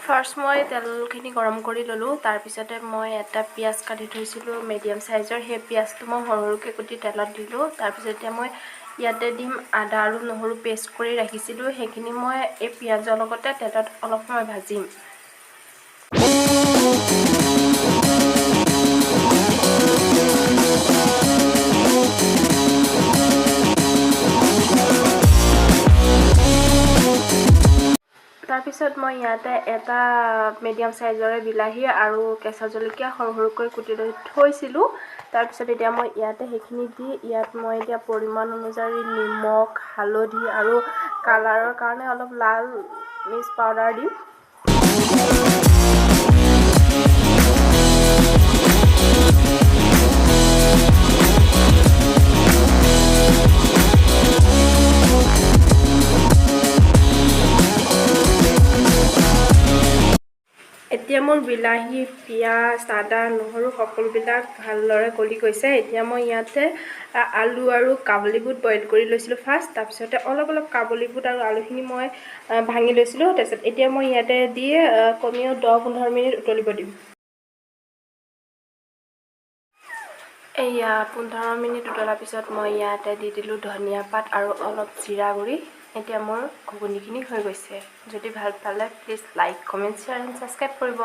First মই তেলখিনি গৰম কৰি ল'লোঁ। তাৰপিছতে মই এটা পিঁয়াজ কাটি থৈছিলোঁ মিডিয়াম চাইজৰ, সেই পিঁয়াজটো মই সৰু সৰুকৈ কুটি তেলত দিলোঁ। তাৰপিছত এতিয়া মই ইয়াতে দিম আদা আৰু নহৰু পেষ্ট কৰি ৰাখিছিলোঁ, সেইখিনি মই এই পিঁয়াজৰ লগতে তেলত অলপ সময় ভাজিম। তাৰপিছত মই ইয়াতে এটা মিডিয়াম চাইজৰে বিলাহী আৰু কেঁচা জলকীয়া সৰু সৰুকৈ কুটি লৈ থৈছিলোঁ। তাৰপিছত এতিয়া মই ইয়াতে সেইখিনি দি ইয়াত মই এতিয়া পৰিমাণ অনুযায়ী নিমখ, হালধি আৰু কালাৰৰ কাৰণে অলপ লাল মিৰ্চ পাউডাৰ দিম। এতিয়া মোৰ বিলাহী, পিঁয়াজ, আদা, নহৰু সকলোবিলাক ভালদৰে গলি গৈছে। এতিয়া মই ইয়াতে আলু আৰু কাবুলী বুট বইল কৰি লৈছিলোঁ ফাৰ্ষ্ট। তাৰপিছতে অলপ অলপ কাবুলী বুট আৰু আলুখিনি মই ভাঙি লৈছিলোঁ। তাৰপিছত এতিয়া মই ইয়াতে দি কমেও 10-15 মিনিট উতলিব দিম। এয়া 15 মিনিট উতলাৰ পিছত মই ইয়াতে দি দিলোঁ ধনিয়া পাত আৰু অলপ জিৰা গুড়ি। এতিয়া মোৰ ঘুগুনিখিনি হৈ গৈছে। যদি ভাল পালে, please like, comment, share and subscribe কৰিব।